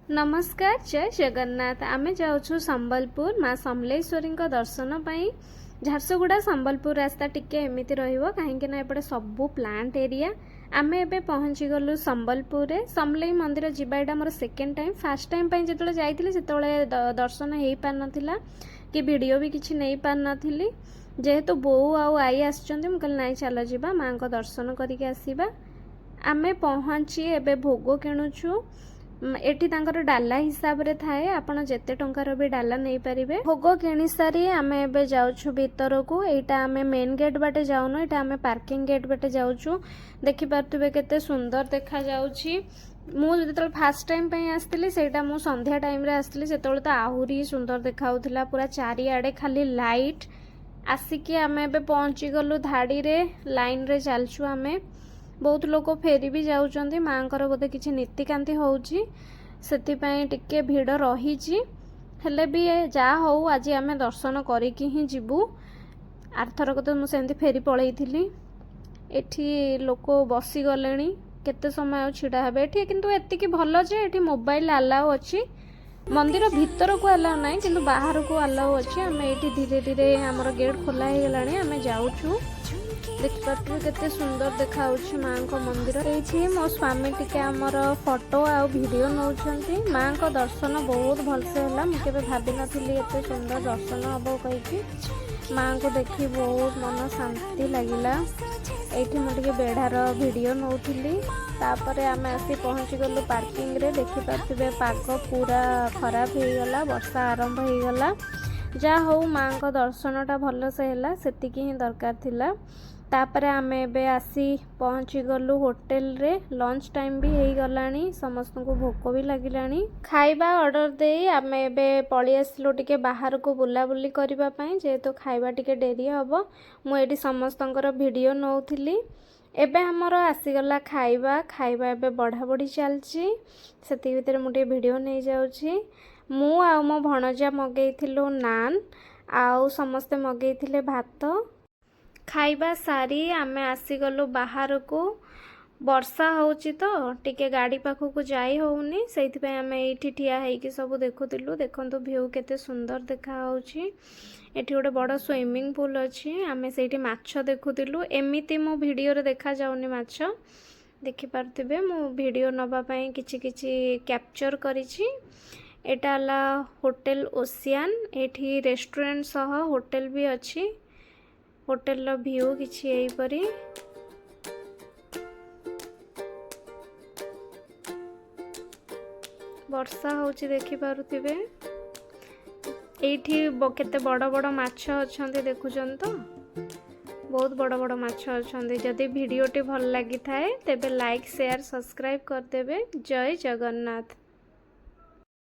ନମସ୍କାର, ଜୟ ଜଗନ୍ନାଥ। ଆମେ ଯାଉଛୁ ସମ୍ବଲପୁର ମା ସମଲେଶ୍ୱରୀଙ୍କ ଦର୍ଶନ ପାଇଁ। ଝାରସୁଗୁଡ଼ା ସମ୍ବଲପୁର ରାସ୍ତା ଟିକେ ଏମିତି ରହିବ, କାହିଁକି ନା ଏପଟେ ସବୁ ପ୍ଲାଣ୍ଟ ଏରିଆ। ଆମେ ଏବେ ପହଞ୍ଚିଗଲୁ ସମ୍ବଲପୁରରେ। ସମଲେଇ ମନ୍ଦିର ଯିବା ଏଇଟା ମୋର ସେକେଣ୍ଡ ଟାଇମ୍। ଫାର୍ଷ୍ଟ ଟାଇମ୍ ପାଇଁ ଯେତେବେଳେ ଯାଇଥିଲି, ସେତେବେଳେ ଦର୍ଶନ ହେଇପାରିନଥିଲା କି ଭିଡ଼ିଓ ବି କିଛି ନେଇପାରିନଥିଲି। ଯେହେତୁ ବୋଉ ଆଉ ଆଈ ଆସିଛନ୍ତି, ମୁଁ କହିଲି, ନାଇଁ, ଚାଲ ଯିବା, ମାଆଙ୍କ ଦର୍ଶନ କରିକି ଆସିବା। ଆମେ ପହଞ୍ଚି ଏବେ ଭୋଗ କିଣୁଛୁ। ଏଠି ତାଙ୍କର ଡାଲା ହିସାବରେ ଥାଏ, ଆପଣ ଯେତେ ଟଙ୍କାର ବି ଡାଲା ନେଇପାରିବେ। ଭୋଗ କିଣି ସାରି ଆମେ ଏବେ ଯାଉଛୁ ଭିତରକୁ। ଏଇଟା ଆମେ ମେନ୍ ଗେଟ୍ ବାଟେ ଯାଉନୁ, ଏଇଟା ଆମେ ପାର୍କିଂ ଗେଟ୍ ବାଟେ ଯାଉଛୁ। ଦେଖିପାରୁଥିବେ କେତେ ସୁନ୍ଦର ଦେଖାଯାଉଛି। ମୁଁ ଯେତେବେଳେ ଫାର୍ଷ୍ଟ ଟାଇମ୍ ପାଇଁ ଆସିଥିଲି, ସେଇଟା ମୁଁ ସନ୍ଧ୍ୟା ଟାଇମ୍ରେ ଆସିଥିଲି, ସେତେବେଳେ ତ ଆହୁରି ସୁନ୍ଦର ଦେଖାଯାଉଥିଲା। ପୁରା ଚାରିଆଡ଼େ ଖାଲି ଲାଇଟ୍। ଆସିକି ଆମେ ଏବେ ପହଞ୍ଚିଗଲୁ ଧାଡ଼ିରେ, ଲାଇନ୍ରେ ଚାଲିଛୁ ଆମେ। ବହୁତ ଲୋକ ଫେରି ବି ଯାଉଛନ୍ତି। ମାଆଙ୍କର ବୋଧେ କିଛି ନୀତିକାନ୍ତି ହେଉଛି, ସେଥିପାଇଁ ଟିକେ ଭିଡ଼ ରହିଛି। ହେଲେ ବି ଯାହା ହଉ, ଆଜି ଆମେ ଦର୍ଶନ କରିକି ହିଁ ଯିବୁ। ଆରଥରକ ତ ମୁଁ ସେମିତି ଫେରି ପଳେଇଥିଲି। ଏଠି ଲୋକ ବସିଗଲେଣି, କେତେ ସମୟ ଆଉ ଛିଡ଼ା ହେବେ ଏଠି। କିନ୍ତୁ ଏତିକି ଭଲ ଯେ ଏଠି ମୋବାଇଲ ଆଲାଉ ଅଛି। ମନ୍ଦିର ଭିତରକୁ ଆଲାଉ ନାହିଁ, କିନ୍ତୁ ବାହାରକୁ ଆଲାଉ ଅଛି। ଆମେ ଏଇଠି ଧୀରେ ଧୀରେ, ଆମର ଗେଟ୍ ଖୋଲା ହେଇଗଲାଣି, ଆମେ ଯାଉଛୁ। ଦେଖିପାରୁଥିବେ କେତେ ସୁନ୍ଦର ଦେଖାଯାଉଛି ମାଙ୍କ ମନ୍ଦିର। ଏଇଠି ମୋ ସ୍ୱାମୀ ଟିକେ ଆମର ଫଟୋ ଆଉ ଭିଡ଼ିଓ ନେଉଛନ୍ତି। ମାଙ୍କ ଦର୍ଶନ ବହୁତ ଭଲସେ ହେଲା। ମୁଁ କେବେ ଭାବିନଥିଲି ଏତେ ସୁନ୍ଦର ଦର୍ଶନ ହବ କହିକି। ମାଙ୍କୁ ଦେଖି ବହୁତ ମନ ଶାନ୍ତି ଲାଗିଲା। ଏଇଠି ମୁଁ ଟିକେ ବେଢ଼ାର ଭିଡ଼ିଓ ନେଉଥିଲି। ତାପରେ ଆମେ ଆସି ପହଞ୍ଚିଗଲୁ ପାର୍କିଂରେ। ଦେଖିପାରୁଥିବେ, ପାଗ ପୁରା ଖରାପ ହେଇଗଲା, ବର୍ଷା ଆରମ୍ଭ ହେଇଗଲା। ଯାହା ହଉ, ମାଙ୍କ ଦର୍ଶନଟା ଭଲସେ ହେଲା, ସେତିକି ହିଁ ଦରକାର ଥିଲା। ତାପରେ ଆମେ ଏବେ ଆସି ପହଞ୍ଚିଗଲୁ ହୋଟେଲରେ। ଲଞ୍ଚ ଟାଇମ୍ ବି ହେଇଗଲାଣି, ସମସ୍ତଙ୍କୁ ଭୋକ ବି ଲାଗିଲାଣି। ଖାଇବା ଅର୍ଡ଼ର ଦେଇ ଆମେ ଏବେ ପଳେଇ ଆସିଲୁ ଟିକେ ବାହାରକୁ ବୁଲାବୁଲି କରିବା ପାଇଁ, ଯେହେତୁ ଖାଇବା ଟିକେ ଡେରି ହେବ। ମୁଁ ଏଇଠି ସମସ୍ତଙ୍କର ଭିଡ଼ିଓ ନେଉଥିଲି। ଏବେ ଆମର ଆସିଗଲା ଖାଇବା। ଖାଇବା ଏବେ ବଢ଼ା ବଢ଼ି ଚାଲିଛି, ସେତିକି ଭିତରେ ମୁଁ ଟିକେ ଭିଡ଼ିଓ ନେଇଯାଉଛି। ମୁଁ ଆଉ ମୋ ଭଣଜା ମଗେଇଥିଲୁ ନାନ୍, ଆଉ ସମସ୍ତେ ମଗେଇଥିଲେ ଭାତ। ଖାଇବା ସାରି ଆମେ ଆସିଗଲୁ ବାହାରକୁ। ବର୍ଷା ହେଉଛି ତ ଟିକେ ଗାଡ଼ି ପାଖକୁ ଯାଇ ହେଉନି, ସେଇଥିପାଇଁ ଆମେ ଏଇଠି ଠିଆ ହେଇକି ସବୁ ଦେଖୁଥିଲୁ। ଦେଖନ୍ତୁ, ଭ୍ୟୁ କେତେ ସୁନ୍ଦର ଦେଖାହେଉଛି। ଏଠି ଗୋଟେ ବଡ଼ ସୁଇମିଂ ପୁଲ୍ ଅଛି, ଆମେ ସେଇଠି ମାଛ ଦେଖୁଥିଲୁ। ଏମିତି ମୋ ଭିଡ଼ିଓରେ ଦେଖାଯାଉନି ମାଛ। ଦେଖିପାରୁଥିବେ, ମୁଁ ଭିଡ଼ିଓ ନେବା ପାଇଁ କିଛି କିଛି କ୍ୟାପଚର୍ କରିଛି। ଏଇଟା ହେଲା ହୋଟେଲ ଓସିଆନ୍। ଏଇଠି ରେଷ୍ଟୁରାଣ୍ଟ ସହ ହୋଟେଲ ବି ଅଛି। ହୋଟେଲର ଭ୍ୟୁ କିଛି ଏଇପରି। ବର୍ଷା ହେଉଛି, ଦେଖିପାରୁଥିବେ। ଏଇଠି କେତେ ବଡ଼ ବଡ଼ ମାଛ ଅଛନ୍ତି, ଦେଖୁଛନ୍ତି ତ? ବହୁତ ବଡ଼ ବଡ଼ ମାଛ ଅଛନ୍ତି। ଯଦି ଭିଡ଼ିଓଟି ଭଲ ଲାଗିଥାଏ, ତେବେ ଲାଇକ୍, ସେୟାର, ସବସ୍କ୍ରାଇବ୍ କରିଦେବେ। ଜୟ ଜଗନ୍ନାଥ।